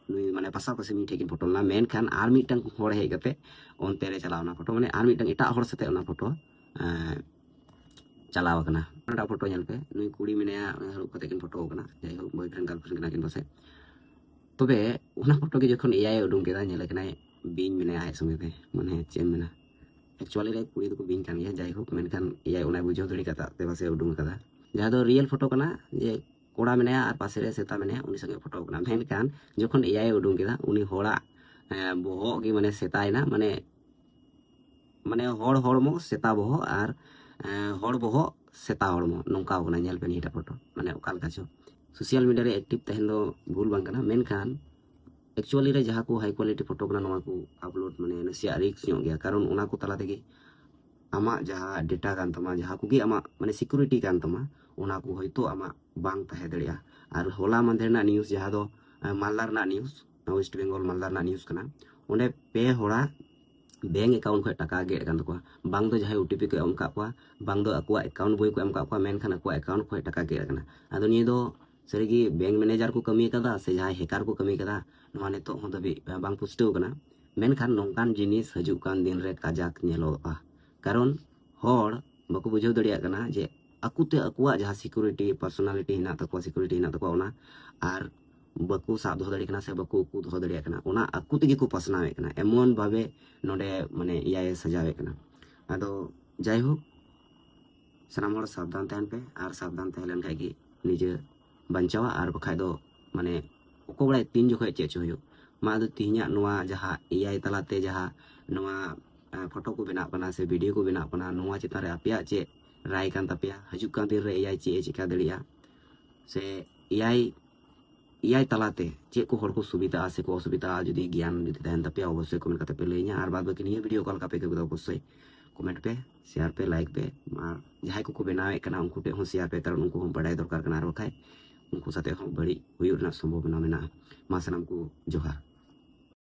ᱱᱩᱭ ᱢᱟᱱᱮ ᱯᱟᱥᱟᱯᱟᱥᱤ ᱢᱤᱫ ᱴᱷᱮᱡ ᱠᱤᱱ ᱯᱷᱳᱴᱳ ᱞᱮᱱᱟ, ᱢᱮᱱᱠᱷᱟᱱ ᱟᱨ ᱢᱤᱫᱴᱟᱝ ᱦᱚᱲ ᱦᱮᱡ ᱠᱟᱛᱮ ᱚᱱᱛᱮ ᱨᱮ ᱪᱟᱞᱟᱣ ᱮᱱᱟ ᱯᱷᱳᱴᱳ, ᱢᱟᱱᱮ ᱟᱨ ᱢᱤᱫᱴᱟᱝ ᱮᱴᱟᱜ ᱦᱚᱲ ᱥᱟᱛᱮ ᱚᱱᱟ ᱯᱷᱳᱴᱳ ᱮᱸ, ᱪᱟᱞᱟᱣ ᱟᱠᱟᱱᱟ᱾ ᱚᱱᱟᱴᱟᱜ ᱯᱷᱳᱴᱳ ᱧᱮᱞ ᱯᱮ, ᱱᱩᱭ ᱠᱩᱲᱤ ᱢᱮᱱᱟᱭᱟ, ᱩᱱᱤ ᱦᱟᱹᱨᱩᱵ ᱠᱟᱛᱮ ᱠᱤᱱ ᱯᱷᱳᱴᱳ ᱟᱠᱟᱱᱟ, ᱡᱟᱭᱦᱳᱠ ᱵᱚᱭᱯᱷᱨᱮᱱᱰ ᱜᱟᱨᱞᱯᱷᱨᱮᱱᱰ ᱠᱟᱱᱟ ᱠᱤᱱ ᱯᱟᱥᱮᱡ᱾ ᱛᱚᱵᱮ ᱚᱱᱟ ᱯᱷᱳᱴᱳ ᱜᱮ ᱡᱚᱠᱷᱚᱱ ᱮ ᱟᱭ ᱮ ᱩᱰᱩᱝ ᱠᱮᱫᱟ, ᱧᱮᱞᱮ ᱠᱟᱱᱟᱭ ᱵᱤᱧ ᱢᱮᱱᱟᱭᱟ ᱟᱡ ᱥᱚᱸᱜᱮ ᱛᱮ, ᱢᱟᱱᱮ ᱪᱮᱫ ᱮᱢ ᱢᱮᱱᱟ, ᱮᱠᱪᱩᱭᱟᱞᱤ ᱨᱮ ᱠᱩᱲᱤ ᱫᱚᱠᱚ ᱵᱤᱧ ᱠᱟᱱ ᱜᱮᱭᱟ, ᱡᱟᱭᱦᱳᱠ ᱢᱮᱱᱠᱷᱟᱱ ᱮ ᱟᱭ ᱚᱱᱟᱭ ᱵᱩᱡᱷᱟᱹᱣ ᱫᱟᱲᱮ ᱠᱟᱫᱟ ᱛᱮ ᱯᱟᱥᱮ ᱩᱰᱩᱝ ᱠᱟᱫᱟ᱾ ᱡᱟᱦᱟᱸ ᱫᱚ ᱨᱤᱭᱮᱞ ᱯᱷᱳᱴᱳ ᱠᱟᱱᱟ, ᱡᱮ ᱠᱚᱲᱟ ᱢᱮᱱᱟᱭᱟ ᱟᱨ ᱯᱟᱥᱮ ᱨᱮ ᱥᱮᱛᱟ ᱢᱮᱱᱟᱭᱟ, ᱩᱱᱤ ᱥᱚᱸᱜᱮ ᱯᱷᱳᱴᱳ ᱠᱟᱱᱟ, ᱢᱮᱱᱠᱷᱟᱱ ᱡᱚᱠᱷᱚᱱ ᱮ ᱟᱭ ᱮ ᱩᱰᱩᱝ ᱠᱮᱫᱟ, ᱩᱱᱤ ᱦᱚᱲᱟᱜ ᱮᱸ, ᱵᱚᱦᱚᱜ ᱜᱮ ᱢᱟᱱᱮ ᱥᱮᱛᱟᱭᱮᱱᱟ, ᱢᱟᱱᱮ ᱢᱟᱱᱮ ᱦᱚᱲ ᱦᱚᱲᱢᱚ ᱥᱮᱛᱟ ᱵᱚᱦᱚᱜ ᱟᱨ ᱮᱸ, ᱦᱚᱲ ᱵᱚᱦᱚᱜ ᱥᱮᱛᱟ ᱦᱚᱲᱢᱚ, ᱱᱚᱝᱠᱟ ᱠᱟᱱᱟ᱾ ᱧᱮᱞ ᱯᱮ ᱱᱤᱭᱟᱹᱴᱟᱜ ᱯᱷᱳᱴᱳ, ᱢᱟᱱᱮ ᱚᱠᱟ ᱞᱮᱠᱟ ᱪᱚ᱾ ᱥᱳᱥᱟᱞ ᱢᱤᱰᱤᱭᱟ ᱨᱮ ᱮᱠᱴᱤᱵᱷ ᱛᱟᱦᱮᱱ ᱫᱚ ᱵᱷᱩᱞ ᱵᱟᱝ ᱠᱟᱱᱟ, ᱢᱮᱱᱠᱷᱟᱱ ᱮᱠᱪᱩᱭᱟᱞᱤ ᱨᱮ ᱡᱟᱦᱟᱸ ᱠᱚ ᱦᱟᱭ ᱠᱳᱣᱟᱞᱤᱴᱤ ᱯᱷᱳᱴᱳ ᱠᱟᱱᱟ, ᱱᱚᱣᱟ ᱠᱚ ᱟᱯᱞᱳᱰ ᱢᱟᱱᱮ ᱱᱟᱥᱮᱭᱟᱜ ᱨᱤᱥᱠ ᱧᱚᱜ ᱜᱮᱭᱟ, ᱠᱟᱨᱚᱱ ᱚᱱᱟ ᱠᱚ ᱛᱟᱞᱟ ᱛᱮᱜᱮ ᱟᱢᱟᱜ ᱡᱟᱦᱟᱸ ᱰᱮᱴᱟ ᱠᱟᱱ ᱛᱟᱢᱟ, ᱡᱟᱦᱟᱸ ᱠᱚᱜᱮ ᱟᱢᱟᱜ ᱢᱟᱱᱮ ᱥᱤᱠᱩᱨᱤᱴᱤ ᱠᱟᱱ ᱛᱟᱢᱟ, ᱚᱱᱟ ᱠᱚ ᱦᱚᱭᱛᱳ ᱟᱢᱟᱜ ᱵᱟᱝ ᱛᱟᱦᱮᱸ ᱫᱟᱲᱮᱭᱟᱜᱼᱟ᱾ ᱟᱨ ᱦᱚᱞᱟ ᱢᱟᱫᱷᱮᱨ ᱨᱮᱱᱟᱜ ᱱᱤᱭᱩᱡᱽ, ᱡᱟᱦᱟᱸ ᱫᱚ ᱮᱸ, ᱢᱟᱞᱫᱟ ᱨᱮᱱᱟᱜ ᱱᱤᱭᱩᱡᱽ, ᱳᱭᱮᱥᱴ ᱵᱮᱝᱜᱚᱞ ᱢᱟᱞᱫᱟ ᱨᱮᱱᱟᱜ ᱱᱤᱭᱩᱡᱽ ᱠᱟᱱᱟ, ᱚᱸᱰᱮ ᱯᱮ ᱦᱚᱲᱟᱜ ᱵᱮᱝᱠ ᱮᱠᱟᱣᱩᱱᱴ ᱠᱷᱚᱱ ᱴᱟᱠᱟ ᱜᱮᱫ ᱟᱠᱟᱱ ᱛᱟᱠᱚᱣᱟ᱾ ᱵᱟᱝ ᱫᱚ ᱡᱟᱦᱟᱸᱭ ᱳ ᱴᱤ ᱯᱤ ᱠᱚ ᱮᱢ ᱟᱠᱟᱫ ᱠᱚᱣᱟ, ᱵᱟᱝ ᱫᱚ ᱟᱠᱚᱣᱟᱜ ᱮᱠᱟᱣᱩᱱᱴ ᱵᱳᱭ ᱠᱚ ᱮᱢ ᱟᱠᱟᱫ ᱠᱚᱣᱟ, ᱢᱮᱱᱠᱷᱟᱱ ᱟᱠᱚᱣᱟᱜ ᱮᱠᱟᱣᱩᱱᱴ ᱠᱷᱚᱱ ᱴᱟᱠᱟ ᱜᱮᱫ ᱟᱠᱟᱱᱟ᱾ ᱟᱫᱚ ᱱᱤᱭᱟᱹ ᱫᱚ ᱥᱟᱹᱨᱤᱜᱮ ᱵᱮᱝᱠ ᱢᱮᱱᱮᱡᱟᱨ ᱠᱚ ᱠᱟᱹᱢᱤ ᱠᱟᱫᱟ ᱥᱮ ᱡᱟᱦᱟᱸᱭ ᱦᱮᱠᱟᱨ ᱠᱚ ᱠᱟᱹᱢᱤ ᱠᱟᱫᱟ, ᱱᱚᱣᱟ ᱱᱤᱛᱚᱜ ᱦᱚᱸ ᱫᱷᱟᱹᱵᱤᱡ ᱵᱟᱝ ᱯᱩᱥᱴᱟᱹᱣ ᱠᱟᱱᱟ᱾ ᱢᱮᱱᱠᱷᱟᱱ ᱱᱚᱝᱠᱟᱱ ᱡᱤᱱᱤᱥ ᱦᱤᱡᱩᱜ ᱠᱟᱱ ᱫᱤᱱ ᱨᱮ ᱠᱟᱡᱟᱠ ᱧᱮᱞᱚᱜᱼᱟ, ᱠᱟᱨᱚᱱ ᱦᱚᱲ ᱵᱟᱠᱚ ᱵᱩᱡᱷᱟᱹᱣ ᱫᱟᱲᱮᱭᱟᱜ ᱠᱟᱱᱟ ᱡᱮ ᱟᱠᱚᱛᱮ ᱟᱠᱚᱣᱟᱜ ᱡᱟᱦᱟᱸ ᱥᱤᱠᱩᱨᱤᱴᱤ, ᱯᱟᱨᱥᱳᱱᱟᱞᱤᱴᱤ ᱦᱮᱱᱟᱜ ᱛᱟᱠᱚᱣᱟ, ᱥᱤᱠᱩᱨᱤᱴᱤ ᱦᱮᱱᱟᱜ ᱛᱟᱠᱚᱣᱟ, ᱚᱱᱟ ᱟᱨ ᱵᱟᱠᱚ ᱥᱟᱵ ᱫᱚᱦᱚ ᱫᱟᱲᱮᱭᱟᱜ ᱠᱟᱱᱟ ᱥᱮ ᱵᱟᱠᱚ ᱩᱠᱩ ᱫᱚᱦᱚ ᱫᱟᱲᱮᱭᱟᱜ ᱠᱟᱱᱟ, ᱚᱱᱟ ᱟᱠᱚ ᱛᱮᱜᱮ ᱠᱚ ᱯᱟᱥᱱᱟᱣᱮᱫ ᱠᱟᱱᱟ᱾ ᱮᱢᱚᱱ ᱵᱷᱟᱵᱮ ᱱᱚᱰᱮ ᱢᱟᱱᱮ ᱮ ᱟᱭ ᱮ ᱥᱟᱡᱟᱣᱮᱫ ᱠᱟᱱᱟ᱾ ᱟᱫᱚ ᱡᱟᱭᱦᱳᱠ, ᱥᱟᱱᱟᱢ ᱦᱚᱲ ᱥᱟᱵᱫᱷᱟᱱ ᱛᱟᱦᱮᱱ ᱯᱮ, ᱟᱨ ᱥᱟᱵᱫᱷᱟᱱ ᱛᱟᱦᱮᱸ ᱞᱮᱱ ᱠᱷᱟᱡ ᱜᱮ ᱱᱤᱡᱮ ᱵᱟᱧᱪᱟᱣᱟ, ᱟᱨ ᱵᱟᱠᱷᱟᱡ ᱫᱚ ᱢᱟᱱᱮ ᱚᱠᱚᱭ ᱵᱟᱲᱟᱭ ᱛᱤᱱ ᱡᱚᱠᱷᱚᱡ ᱪᱮᱫ ᱪᱚ ᱦᱩᱭᱩᱜ᱾ ᱢᱟ ᱟᱫᱚ ᱛᱮᱦᱮᱧᱟᱜ ᱱᱚᱣᱟ ᱡᱟᱦᱟᱸ ᱮ ᱟᱭ ᱛᱟᱞᱟᱛᱮ ᱡᱟᱦᱟᱸ ᱱᱚᱣᱟ ᱯᱷᱳᱴᱳ ᱠᱚ ᱵᱮᱱᱟᱜ ᱠᱟᱱᱟ ᱥᱮ ᱵᱷᱤᱰᱤᱭᱳ ᱠᱚ ᱵᱮᱱᱟᱜ ᱠᱟᱱᱟ, ᱱᱚᱣᱟ ᱪᱮᱛᱟᱱ ᱨᱮ ᱟᱯᱮᱭᱟᱜ ᱪᱮᱫ ᱨᱟᱭ ᱠᱟᱱ ᱛᱟᱯᱮᱭᱟ? ᱦᱤᱡᱩᱜ ᱠᱟᱱ ᱫᱤᱱ ᱨᱮ ᱮ ᱟᱭ ᱪᱮᱫ ᱮ ᱪᱮᱠᱟ ᱫᱟᱲᱮᱭᱟᱜᱼᱟ, ᱥᱮ ᱮ ᱟᱭ ᱮ ᱟᱭ ᱛᱟᱞᱟᱛᱮ ᱪᱮᱫ ᱠᱚ ᱦᱚᱲ ᱠᱚ ᱥᱩᱵᱤᱫᱷᱟᱜᱼᱟ ᱥᱮ ᱠᱚ ᱚᱥᱩᱵᱤᱫᱷᱟᱜᱼᱟ? ᱡᱩᱫᱤ ᱜᱮᱭᱟᱱ ᱡᱩᱫᱤ ᱛᱟᱦᱮᱱ ᱛᱟᱯᱮᱭᱟ, ᱚᱵᱚᱥᱥᱳᱭ ᱠᱚᱢᱮᱱᱴ ᱠᱟᱛᱮ ᱯᱮ ᱞᱟᱹᱭᱟᱹᱧᱟ᱾ ᱟᱨ ᱵᱟᱫ ᱵᱟᱹᱠᱤ ᱱᱤᱭᱟᱹ ᱵᱷᱤᱰᱤᱭᱳ ᱚᱠᱟ ᱞᱮᱠᱟ ᱯᱮ ᱟᱹᱭᱠᱟᱹᱣ ᱠᱮᱫᱟ, ᱚᱵᱚᱥᱥᱳᱭ ᱠᱚᱢᱮᱱᱴ ᱯᱮ, ᱥᱮᱭᱟᱨ ᱯᱮ, ᱞᱟᱭᱤᱠ ᱯᱮ᱾ ᱟᱨ ᱡᱟᱦᱟᱸᱭ ᱠᱚᱠᱚ ᱵᱮᱱᱟᱣᱮᱫ ᱠᱟᱱᱟ ᱩᱱᱠᱩ ᱴᱷᱮᱱ ᱦᱚᱸ ᱥᱮᱭᱟᱨ ᱯᱮ, ᱠᱟᱨᱚᱱ ᱩᱱᱠᱩ ᱦᱚᱸ ᱵᱟᱰᱟᱭ ᱫᱚᱨᱠᱟᱨ ᱠᱟᱱᱟ, ᱟᱨ ᱵᱟᱠᱷᱟᱡ ᱩᱱᱠᱩ ᱥᱟᱛᱮᱜ ᱦᱚᱸ ᱵᱟᱹᱲᱤᱡ ᱦᱩᱭᱩᱜ ᱨᱮᱱᱟᱜ ᱥᱚᱢᱵᱷᱚᱵᱚᱱᱟ ᱢᱮᱱᱟᱜᱼᱟ᱾ ᱢᱟ ᱥᱟᱱᱟᱢ ᱠᱚ ᱡᱚᱦᱟᱨ᱾